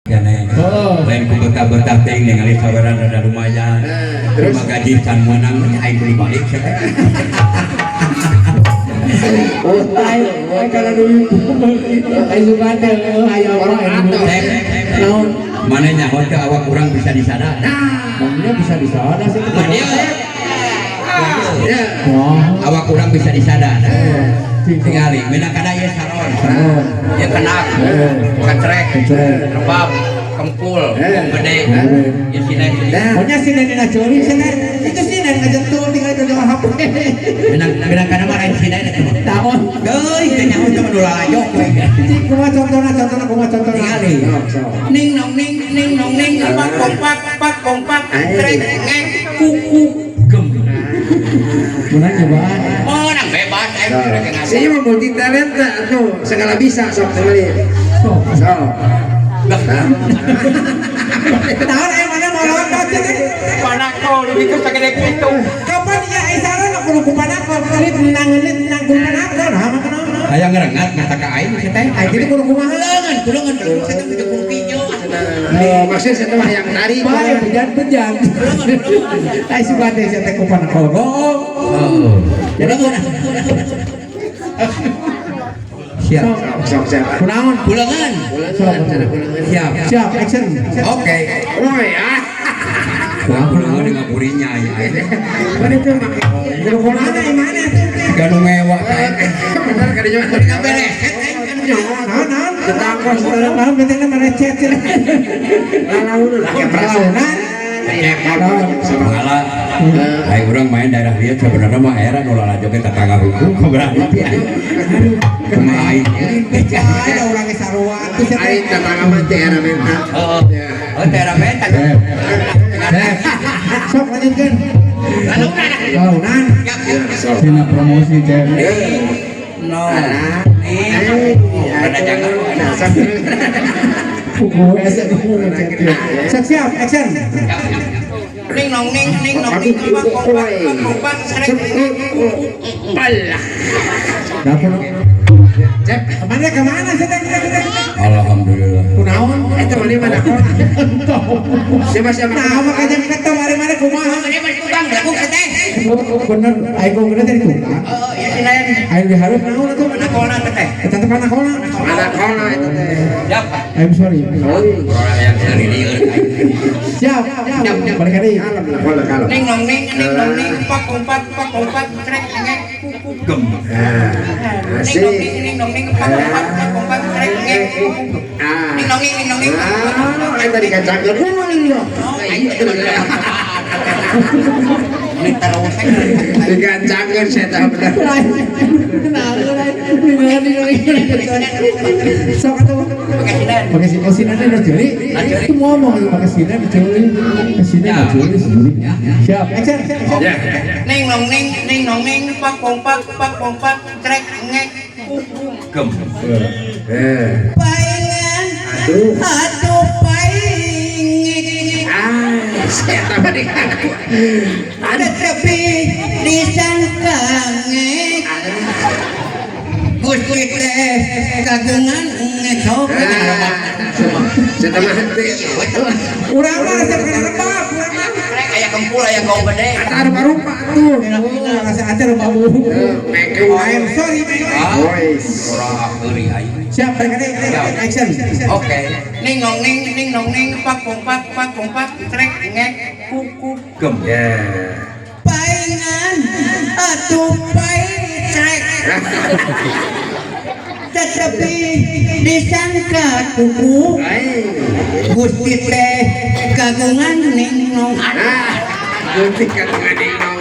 Kene. Oh. Lain ku betah-betah teuing ningali saweran rada lumayan. Terus? Terus gaji can meunang aing kudu balik sia teh. Oh, ay kalau duit ay suka teh ayo Orang atau. Naon? Mana nyaho teh awak urang bisa disada. Maunya bisa disada sih. Nah, dia. Ya. Wah. Awak urang bisa disada. Tingali, mina kada ieu saron. Saron. Ieu kenak, kecrek, Kecrek. rebab, kempul, gede. Ieu sinden. Nah. Pokoknya si Nene ngacuri, si Nene itu si Nene ngajentul tinggal di dalam HP. Minang minang kana mah lain sinden eta mah. Tahun. Deui teh nyaho teh nu lalajok we. Cik, kumaha contohna, contohna, kumaha contohna? Tingali. Sok, sok. Ning nong ning ning nong ning pak kompak pak kompak trek ngek kuku gem. Menang nyobaan. Menang bebas aing rek ngasih. Saya mah multi talenta tuh, segala bisa sok kembali. Sok. Sok. Tahun eh mana mau lawan teh? Panakol lebih ke sagede kitu. Kapan ya isaran aku kudu panakol kali menang menang kudu panakol. Nah, mah kunaon? Hayang ngerengat ngata ka aing sia teh. Ai kitu kudu kumaha? Kulengan, kulengan, kulengan saya teh kudu kieu. Oh, maksudnya saya tuh yang tarik. Bae bejan-bejan. Tai suka teh sia teh ku panakol. Goong. Jadi siap. Sok, sok, siap. Kunaon? Kulengan. Kulengan, cara kulengan. Siap. Siap, action. Oke. Woi, ah. Wah, kulengan dengan burinya ya. Mana itu make? Kudu kumaha mana tuh? Ganu mewah kayak. Bener kali juga. Bereset aing kan. Naon naon? Tetangga Naon naon betengna merecet cenah. Lalaun lah perasaan. Malah, aing urang main daerah dia sebenarnya mah era nu lalajo ge tetangga hukum berarti. Kumaha aing? Ada orang ge sarua atuh sia teh. Aing tetangga mah teh era menta. Heeh. Oh, daerah menta. Sok lanjutkeun. Lalaunan. Sok. Sina promosi cewek. No. Nih. Rada jangan. Nah, sok. Kuku esek kuku Siap siap action. Ning nong ning ning nong ning pak kompak pak kompak srek Palah. Dapur. Cep. Kemana kemana sih teh? Alhamdulillah. Kunaon? Eta mana mana? Siapa siapa? Nah, makanya kita mari-mari kumaha? Ini masih tukang laku teh. Bener, aing gua tadi tukang. Oh, ya sinayan. Aing di hareup naon atuh? Nakolna teh. Eta teh panakolna. Mana kono eta teh. Siap. I'm sorry. Orang yang seri lieur. Siap, siap. Balik deui. Kalem lah, kono kalem. Ning nong ning ning nong ning pak kompak pak kompak srek ngek kuku gem. Nah, Ning nong ning asik. Ning nong ning pak kompak pak kompak srek ngek kuku gem. Ah. Ning nong ning ning nong ning. Ah, aing tadi kacangkeun. Ini terus Digancangkeun saya teh bener. Sok atuh. Pakai sinden. Pakai si oh sinan udah jeli. Itu ngomong pakai sinan diceli. Pakai sinan diceli sendiri. Siap, action. Ya. Ning nong ning ning nong ning pak kompak pak kompak trek ngek kuku gem. Eh. Paingan Aduh. atuh paing. Ah, saya teh di Tetapi disangka ngek Gusti teh kagungan ngecok. Saya teh mah henteu. Urang mah resep kana rebab, urang mah. Rek aya kempul aya gong gede. Eta rupa-rupa tuh. Oh, rasa acar babu. Meke. I'm sorry. Boys. Ora heuri aing. Siap, balik deui. Action. Oke. Ning nong ning ning nong ning pak kompak pak kompak trek ngek kuku gem. Ya. Paingan atuh paing trek. Tetapi disangka kuku Ai. Gusti teh kagungan ning nong. Ah, Gusti kagungan ning nong.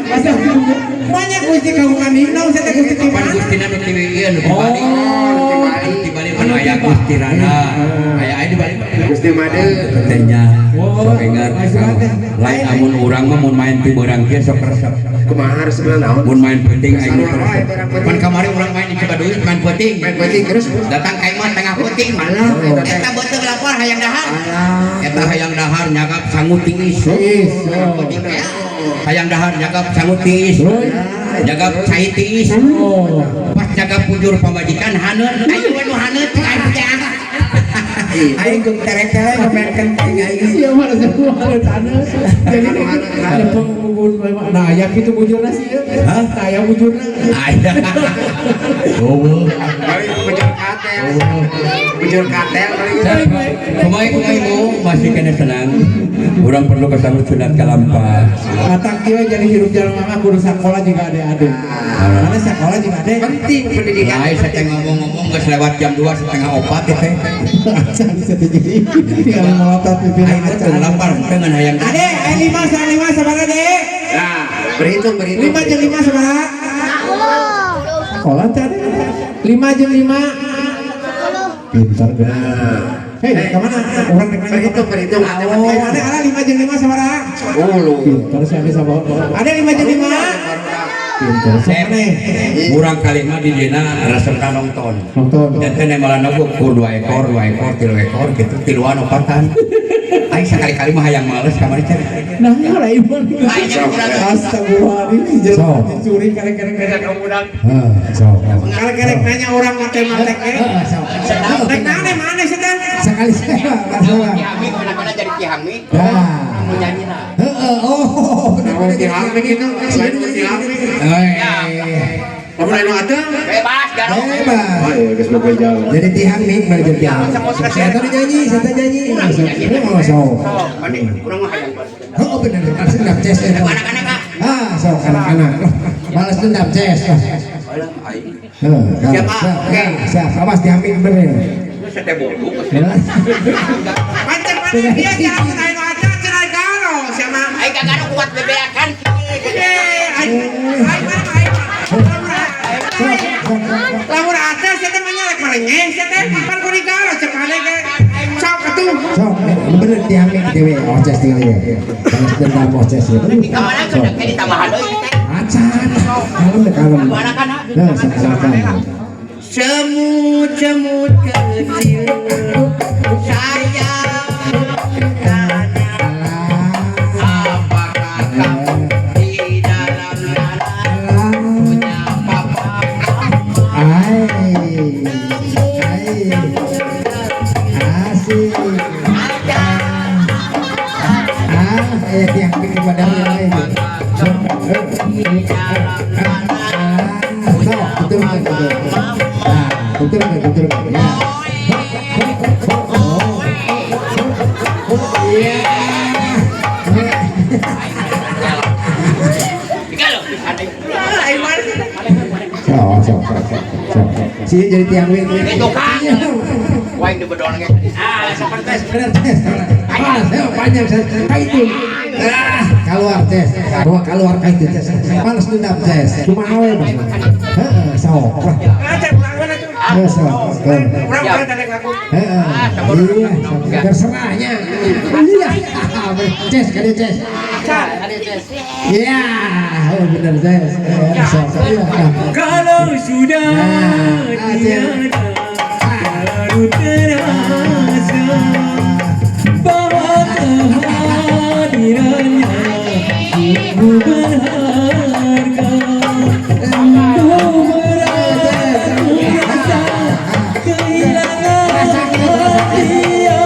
Masa banyak Gusti kagungan ninong, saya teh Gusti di Kapan mana? Gusti nu ti ieu nu di Bali? Oh, di Bali. Di Bali mana aya Gusti Rana. Aya aya di Bali. Gusti Made. Katanya Oh, sok ingat lain amun urang mah mun main ti beurang kieu sok resep. Kumaha harus sebenarnya naon? Mun main penting aing Sarua wae barang penting. Pan kamari urang main di Cibaduy main penting. Main penting terus. Datang ka imah tengah peuting. Alah, eta teh. Eta beuteung lapor hayang dahar. Alah. Eta hayang dahar nyagap sangu tiis. Tiis. Hayang dahar nyagap sangu tiis. Nyagap cai tiis. Oh. Pas nyagap pujur pamajikan haneut. Ayo nu haneut cek aing teh. Aing jeung terek-terek ngepenkeun aing aing. Iya mah semua tanah. Jadi ada pengukur nah aya kitu bujurna sih ya. Hah? Nah aya bujurna. Aya. Oh. Bujur katel. Bujur katel kali gitu. Kumaha kumaha ibu masih kena senang. Urang perlu kesambut sunat kalampa. Matak kieu jadi hirup jalan mama kudu sakola juga ade-ade. Mana sakola juga ade. Penting pendidikan. Lain saya teh ngomong-ngomong geus lewat jam 2 setengah opat teh. Acan setuju. Tinggal melotot pipir Aing teh teu lapar teh ngan hayang. Ade, lima sama lima sabaraha ade? Nah, berhitung berhitung. Lima jeung lima sabaraha? Sekolah teh ade. Lima jeung lima. Pintar gak? Hei, kemana? Orang rek nanya. Berhitung berhitung. Oh, ada ada lima jeung lima sabaraha? 10. Pintar sih ade sama. Ada lima jeung lima. Pintar sih ade. Urang kalima di dina resepna nonton. Nonton. Dan teh malah nogo kur 2 ekor, 2 ekor, 3 ekor gitu, tiluan opatan. Aing sakali-kali mah hayang males kamari cek. Nah, lah ibu. Astagfirullahaladzim, jelema curi karek-karek Heh, sok. karek-karek nanya orang mate-mate eh. Heeh, sok. Rek naon mana sedang? Sekali saya masalah. Kihami kemana-mana jadi Kihami Nah. mau nyanyi lah. Heeh, oh, bener Namun Kihami gitu, selain Kihami. Eh, Kamu nanya ada? Bebas garong. bebas. Oh iya, geus boga jauh. Jadi tihang nih, mari jadi tihang. Saya tadi nyanyi, saya tadi nyanyi. Oh, sok. Mandi kurang mah hayang balas dendam. Oh, bener, balas dendam ces. Anak-anak ah. Ah, sok anak-anak. Balas dendam ces. Alah aing. Heh, Siap, ah. siap, Oke. siap. Awas diambil bener. Lu sete bodoh. Ya. Pancen mana dia jalan cenah ada cenah garo siapa? Aing kagak kuat bebeakan. Eh, aing aing mana aing. Lamun ada sia teh mah rek marengeh sia teh pan kudu garo cek maneh ge. Sok atuh. Sok, bener diambil dewe. Oh, ces tinggal ya. Balas dendam oh ces ya. Di kamana kan kayak ditambahan deui teh. Acan. Kalem deh, kalem. Anak-anak. Nah, sok anak-anak. Semut-semut kecil sayang tanah, apakah kamu di dalam tanah punya papa? Ai, ai, asik. Ah, yang bikin badannya ini. Di dalam tanah Ah, sok, betul betul betul. Nah, betul betul betul betul. Ya. Oh, iya. Tiga loh, Aing mana sia teh? Sok, sok, sok, sok, sok. Sini jadi tiang wing. Itu kan. Wah, ini bedolnya. Ah, sok tes. Bener tes. Ah, saya panjang saya itu. Ah, keluar tes. Bawa keluar ka itu tes. Balas dendam tes. Cuma awe mas. Heeh, sok. Wah, Acan urang mana tuh? ya, sok. Heeh. Urang urang tadi ngaku. Heeh. Iya, sok. Terserahnya. Iya. Ces, kali ces. Iya, oh bener ces. Sok, sok. Iya. Kalau sudah Nah, tiada baru terasa bahwa kehadirannya sungguh berharga. Sungguh berat ku rasa kehilangan dia.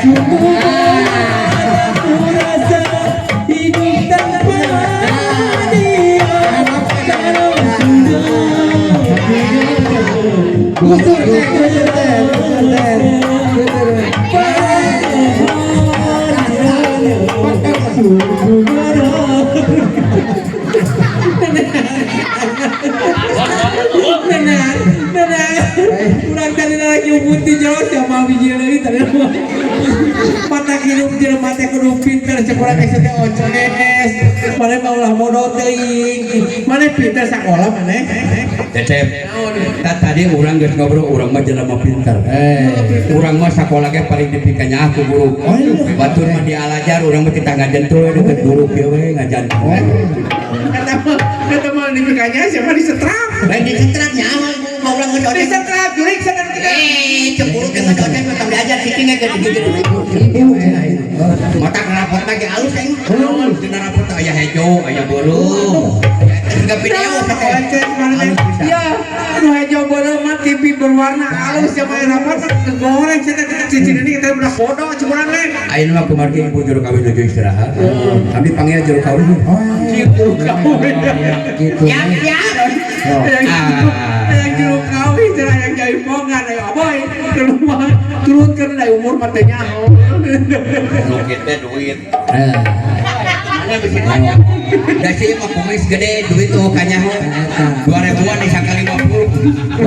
Sungguh berat ku rasa hidup tanpa dia. Kalau sudah Gusur, ces, gusur, ces. Gusur, ces. Gusur. Sungguh berat. Nenang, nenang. Urang tadi lagi nyumput di jero siapa biji leuwih tadi. Mata hidup jelema teh kudu pinter cek urang geus teh oces. Maneh mah ulah bodoh teuing. Maneh pinter sakola maneh. Cecep, tadi urang geus ngobrol urang mah jelema pinter. Urang mah sakola ge paling dipikanya aku guru. Batur mah dialajar urang mah titah ngajentul we deket guru kieu we ngajantul. Kata mah dipikanya siapa disetrap. Lain disetrap nyawa mau ulang ngedodeng. Disetrap jurik sadar kita. Eh, cemburu teh ngedodeng mah tong diajar cicing ge gede-gede. Mata ngerapot lagi halus aing. Dina rapot aya hejo, aya beureum. Enggak video. Oces mana teh? Ya, nu hejo beureum mah TV berwarna halus sama rapat goreng cenah cicing ini kita udah bodoh cuma teh. Ayeuna mah kumargi ibu juru kawin nuju istirahat. Abdi panggil juru kawin. Gitu kawin. Gitu. Ya, ya. Yang juru kawin cenah yang jaipongan ayo aboy ke rumah turunkeun da umur mah teh nyaho. Nu kitu duit. Mana bisa nanya? Da sih mah kumis gede duit tuh kanyaho. 2000-an disangka 50.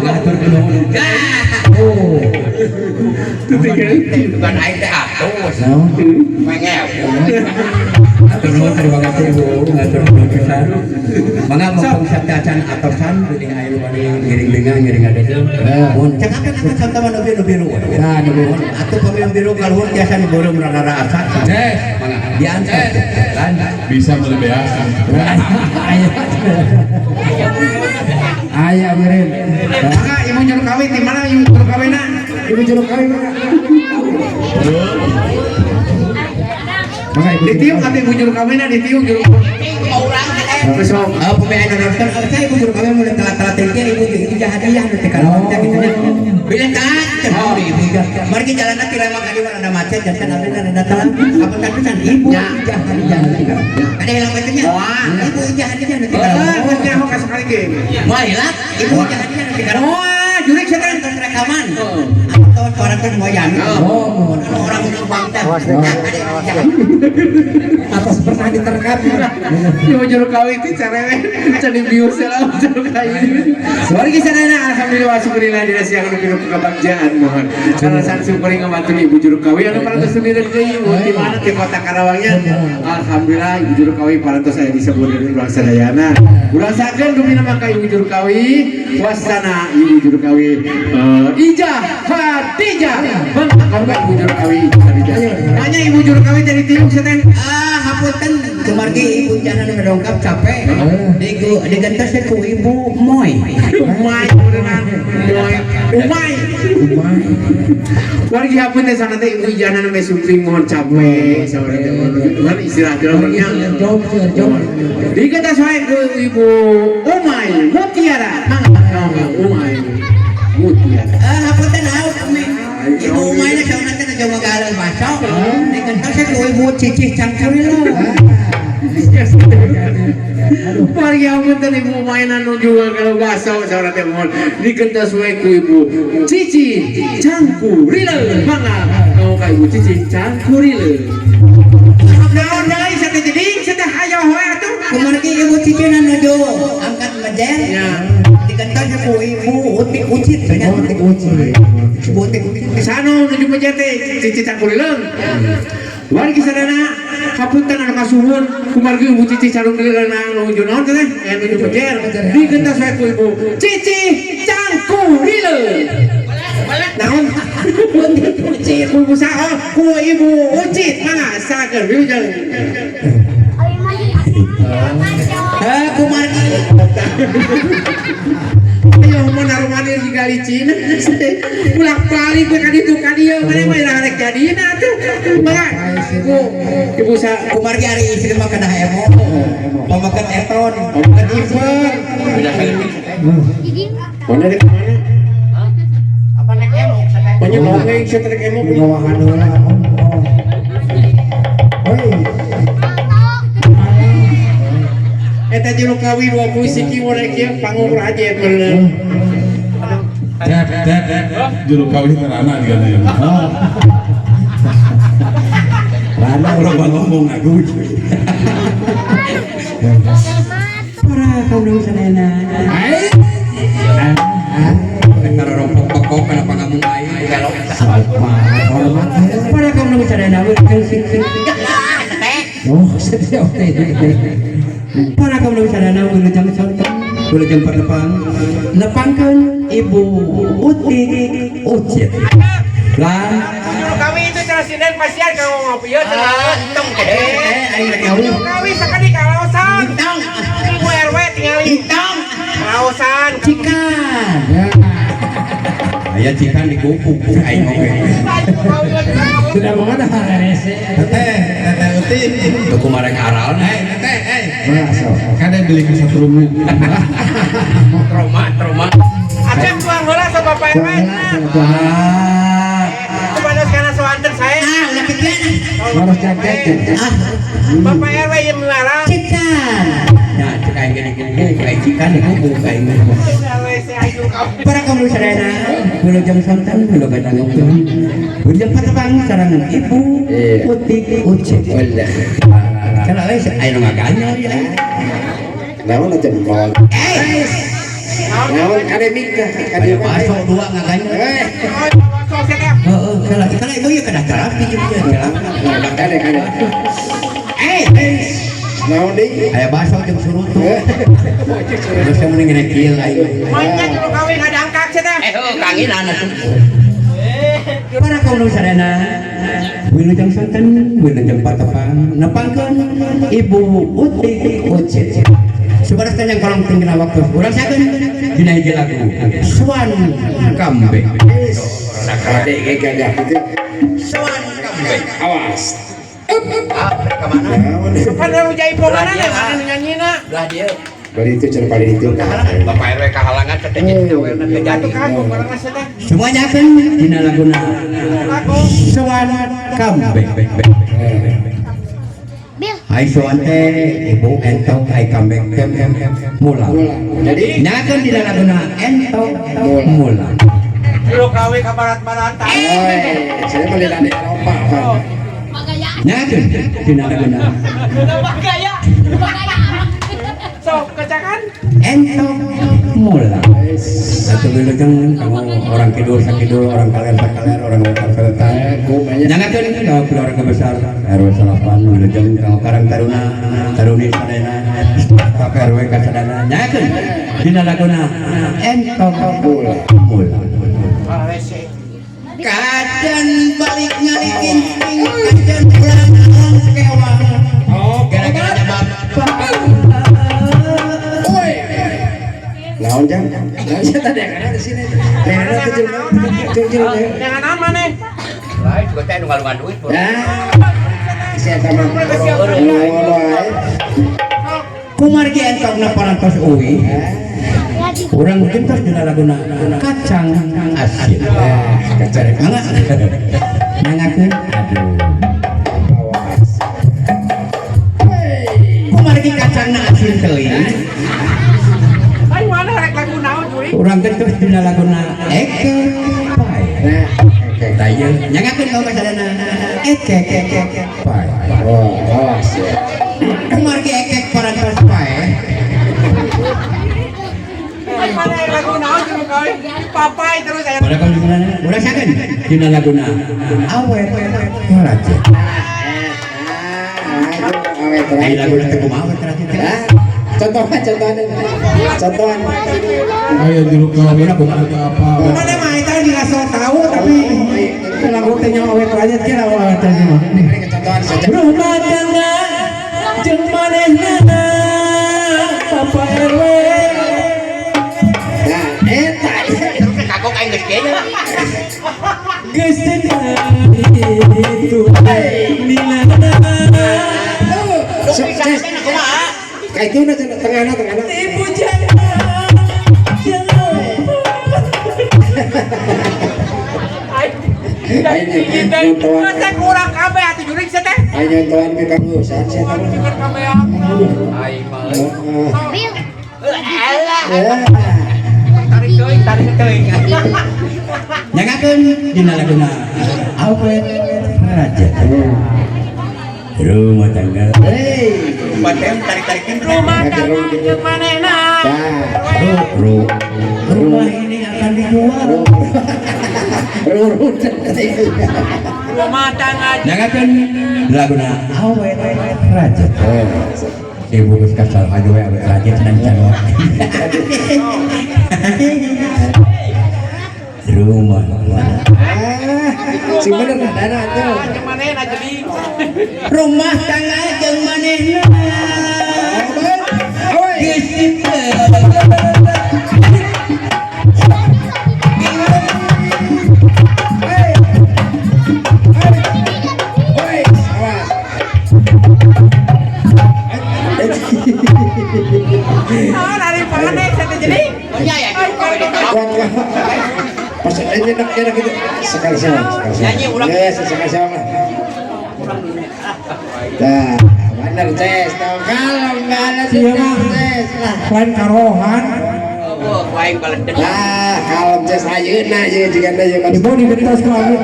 Ngatur nuhun. Oh. Bukan aing teh atus. Mengew. Atur nuhun terima kasih Bu. Ngatur nuhun pisan. Mangga mumpung sateuacan atosan bilih aya nu bade ngiring dengang ngiring ngadeung. Mun cekap kan contoh mah nu biru biru. Nah, nu biru. Atuh pami nu biru kaluhur tiasa nu beureum rada asa. Mangga diantar. Lan Bisa beli beas. Aya. Aya meureun. Maka ibu juru kawin di mana ibu juru kawinna? Ibu juru kawin mana? Maka ibu juru Ditiung kawin. atuh ibu juru kawinna ditiung juru. Besok. Oh, pemain nonton, oh, saya ibu juru kawin mulai telat-telat teh ibu ibu hadiah nu teh kalau teh gitu nya. Bila telat, teh ibu Mari jalan nanti lewat ka dieu ada macet jangan abdi rada telat. Apa kan ibu ijah hadiah nu teh. Ada hilang macetnya. Ibu ijah hadiah nu teh. Heeh, geus nyaho ka sakali ge. Moal hilang, ibu ijah hadiah nu teh. Wah, jurik setan. Tos rekaman. Atau orang teh moyan. Oh. Orang nu bang teh. Atas pernah diterkam. Ibu juru kawin itu cerewet, jadi bius lah juru kawin. Wargi sadayana alhamdulillah wa syukurillah dina siang nu pinuh kebagjaan mohon. Kalasan syukuring ngabantu ibu juru kawin anu parantos semireun deui ibu di mana di kota Karawangnya. Alhamdulillah ibu juru kawin parantos aya disebut deui urang sadayana. Urang sakeun dumina maka ibu juru kawin wasana ibu juru kawin Ijah Khadijah. Bang, kamu ibu juru kawin Ijah Khadijah. Nanya ibu juru kawin jadi tiung setan. Ah, hapunten kumargi ibu jana nu dongkap capek. Digentos ku ibu Moy. Umay beneran Umay Umay wargi hapunten sana teh ibu jana nu sumping mohon capek saudara teh mohon istirahat dulu nya Jom, jom. digentos wae ku ibu Umay Mutiara mangga Umay Mutiara Ah, hapunten haus umi. Ibu Umay na sauna teh nuju magareun baso. Digentos ku ibu Cicih Cangcuril. Wargi hapunten ibu Umay nuju kalau baso saudara teh mohon digentos wae ku ibu Cici Cangkurile mangga ka ibu Cici Cangkurile. Naon deui sateh jadi sateh hayo we atuh. Kumargi ibu Cicih na nuju angkat mejer. Ya. Digentos ku ibu Utik Ucit nya. Utik ucit. Ibu Utik Ucit. Sano nuju mejer teh Cici Cangkurileng. Wargi sadana hapunten anu kasuhun kumargi ibu Cici Cangkurileng nuju naon teh nuju mejer. Digentos we ku ibu Cici Cangkurileng. Naon? Ucit. Ku ibu sa oh, ku ibu Ucit mangga sakeun wilujeng. Ah, kumargi. Ayo mau naruh manir di licin. Pulang balik ke kaditu kadieu mana mah rek jadina atuh. Mangga ku ibu sa Kumargi ari istri mah kedah emo. Pamaket eton. Pamaket iper. Mana rek mana? Apa nek emo sateh? Banyak dongeng saya rek emo. Gawahan heula. Hoi. Eta juru kawin 20 siki mun rek ieu panggung rajet bener. Cep, cep, juru kawin terana juga nih. Rana Orang ngomong aku. Para kaum nu sadayana. Ai. Antara rompok pokok kana pangamung aing. Hormat. Para kaum nu sadayana wilujeng sing sing. Oh, sedih oke. Para kaum nu sadayana wilujeng sonten. Wilujeng perlepang. Nepangkeun Ibu Utik Ucit. Lan Juru kawin itu cara sinden pasian kamu ngopi ya cenah. entong aing rek kawin. Juru kawin sakali kalaosan. Entong. Ibu RW tingali. Entong. Kalaosan. Cikan. Ya. Aya cikan digupuk aing oge. Sudah mau ada rese. Teteh, teteh uti. Tuh kumareng aral. Hei, teteh, hei. Masuk. Kada beli ke satu rumah. Trauma, trauma. Acep tuang heula sa Bapak RW. Ah. Kepada sekarang soanter saya. Ah, ulah kikian. Harus jaket. Bapak RW yang melarang. Cikan. Nah, cek aing gini gini gini, cek aing cikan ya kubu aing. Para kaum sadayana, wilujeng sonten wilujeng dangukeun. Wilujeng patepang sarangan Ibu Utik Ucit. Kana we aya nu ngaganyol ieu. Naon aja mau. Naon kade mikah kade Aya baso dua ngaganyol. Heeh, kala kala ibu ieu kada terapi jeung ieu terapi. Kade kade. Naon deui? Aya baso jeung surutu. Geus mending ngene kieu aing. Mainnya juru kawin ada angkak cenah. Eh, kanginan atuh. Para kaum sadayana, wilujeng sonten, wilujeng patepang, nepangkeun Ibu Utik Ucit. Supados tanyang kolong tinggal waktu. Urang sakeun dina hiji lagu. Swan Comeback. Kade ge gagah kitu. Swan Comeback. Awas. Ah, ka mana? Naon deui? Pada rujai pomana deh, mana nyanyina. Belah dieu. Bari itu cara paling itu. Bapak RW kahalangan teh jadi awelna teu jadi. Atuh kan barang cenah. Semuanya kan dina laguna Lagu Swan Comeback. Hai Swan teh ibu entok hai comeback teh mula. Jadi Nyakeun dina laguna entok mula. juru kawin ka barat-baratan. Oi, saya beli dari Eropa, Pak. Nyakeun dina laguna Sok kecakan. entok mula. Atuh wilujeng kamu orang kidul sakidul, orang kaler sakaler, orang wetan sawetan. Nyangakeun ka keluarga besar RW 8 wilujeng ka Karang Taruna, Taruni sadayana, staf RW kasadana. Nyangakeun dina laguna entok mula. Kajen balik nyalikin kajen pulang kewang. Oh, Gara-gara bapak. Naon jang? Naon sih tadi kan di sini. Rena tuh jelema. Jelema. Jangan naon maneh. Lain juga teh nu ngalungan duit. Ya. Saya sama. Ngono ae. Kumargi entokna parantos uwi. Urang gentos dina laguna kacang asin. Kacang. Mangga. Nangakeun. Aduh. Awas. Kumargi kacangna asin teuing. Ai mana rek lagu naon juri? Urang gentos dina laguna eke pae. Nah, oke. Tah ieu nyangakeun ka sadana eke pae. Oh, awas ya. Kumargi ekek parantos pae. Ai mana rek lagu naon juru kawin? Papai terus aya. Pada kaum sebenarnya, urang sakeun dina laguna awet rajin. Awet Ai laguna teh kumaha awet rajin teh? Contohan, contohan. Contohan. Ayo juru kawin apa? Mana mah eta juga so tahu tapi lagu teh nya awet rajin kira awet rajin mah. Ini contohan saja. Rumah tangga jeung manehna Bapak RW. Nah, eta. Kagok aing geus kieu. Geus itu nilana. Sok, Ces. Kayak itu nah, tengahna, tengahna. Ibu jangan jangan. Ayo nyontohan. Masa kurang kabeh atuh juri teh. Ayo nyontohan ke kamu. Saat saya tahu. Kabeh. Aing mah. Heeh. Alah, Ya. tarik teuing, tarik teuing. Nyangakeun dina laguna awet rajin. Rumah tangga. Hei. Rumah tangga tarik-tarikin. Rumah tangga jeung manehna. Nah, Rumah ini akan dijual. rurut. Rumah tangga Nyangakeun laguna awet rajin. Ibu geus kasal aja we awet rajin cenah can. Rumah. Ah, sing bener dana tuh. jeung manehna jadi. Rumah tangga jeung manehna. Oi. Geus Oi, awas. Nyedak nyedak gitu. Sekali sewang, sekali sewang. Nyanyi ulang. Ya, sekali sewang lah. Nah, bener Ces, tau kalau nggak ada Iya, mah. Ces lah. Lain karohan. Oh, aing baledeg. Lah, kalau Ces ayeuna ieu jigana ieu mah. Ibu digentos ku abi.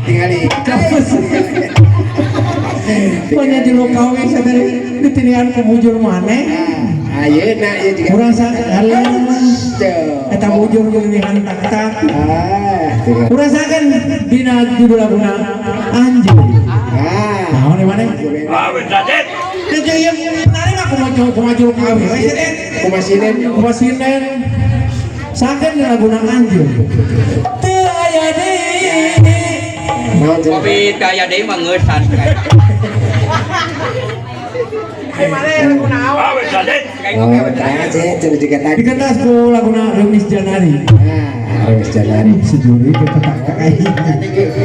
Tingali. Punya jero kawi sadari ditinian ku bujur maneh. Nah, ayeuna ieu jigana. Urang salah. Tuh. Eta bujur geuningan tak-tak. Ah, tinggal. Urang saken dina judul laguna Anjing. Ah. Naon di mana? Teu ieu menarik mah kumaha kumaha jero kawi. We sinen. Kumaha sinen? Kumaha sinen. Saken dina laguna Anjing. Teu aya deui. Naon cenah? Kopi kaya deui mah ngeusan. Oh, tah Ces, cenah juga tadi. Digentos ku laguna Remis Janari. Ah, harus Janari. Sejuri ketak aing.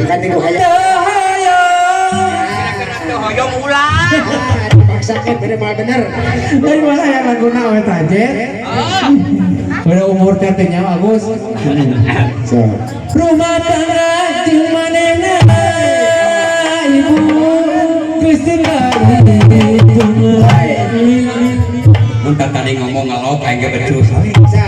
Kan niku hayang. Teu hayang. Kira-kira teu hoyong ulah. Ah, dipaksakan bener malah bener. Dari mana ya laguna we tajet? Ah. Udah umur teh teh nyawa Agus. So. Rumah tangga jeung manehna ibu geus teu Mun tadi ngomong ngelok aing ge becus. Sa.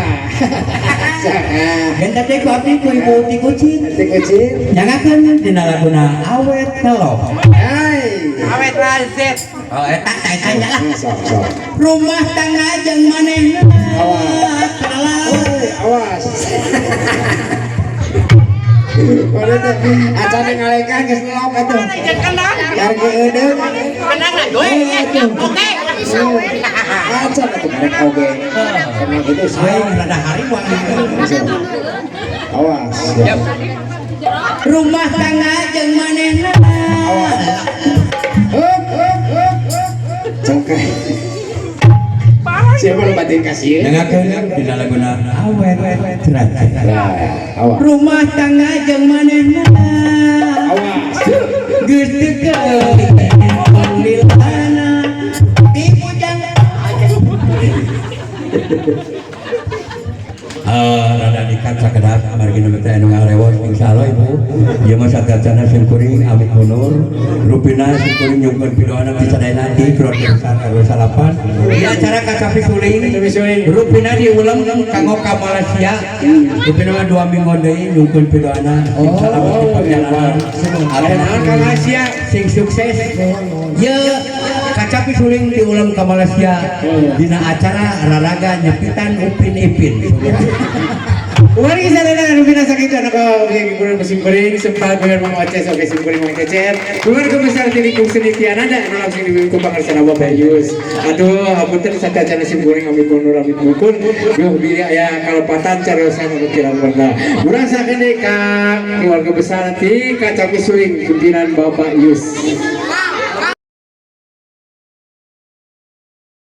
Sa. Ah, Genta teh ku abdi ku ibu ti kucing. ti kucing. Nyangakeun dina laguna awet telok. Hai. Awet razet. Oh eta eta nya lah. Sok sok. Rumah tangga jeung manehna. Awas. Awas. Woi, awas. Mana teh acan ngalengkah geus ngelok atuh. Kenang. Karek eudeung. Kenang lah, doe. Oke. Acan atuh karek oge. Emang gitu sih. Aing rada hariwang. Awas. Yap. Rumah tangga jeung manehna. Awas. Hup hup hup. Cengkeh. Siapa lu batin kasih? Nyangakeun dina laguna awet derajat. Nah, awas. Rumah tangga jeung manehna. Awas. Geus teu keulilana. Dipujang. Rada dikat sakedap margi nu teh anu ngarewos insyaallah ibu ieu mah sateuacanna sim kuring Amit Munur rupina sim kuring nyungkeun pidoana ti sadayana ti keluarga besar RW 8 di acara kacapi suling rupina diulem kanggo ka Malaysia rupina mah 2 minggu deui nyungkeun pidoana sing salamet di perjalanan Aya naon ka Malaysia? Sing sukses ye kacapi suling diulem ka Malaysia dina acara raraga nyepitan Upin Ipin. Wargi sadayana anu bina sakitu anu ka hiburan musim kuring sempat dengan Mang Oces oke sim kuring Mang Cecep. Keluarga besar Tilikung Seni Tiananda anu langsung diwiwit ku pangarsana Bapak Yus. Aduh hapunten sateuacanna sim kuring Amit Munur Amit Mukun. Duh bilih aya kalepatan cariosan anu kirang pernah. Urang sakeun deui ka keluarga besar ti Kacapi Suling pimpinan Bapak Yus.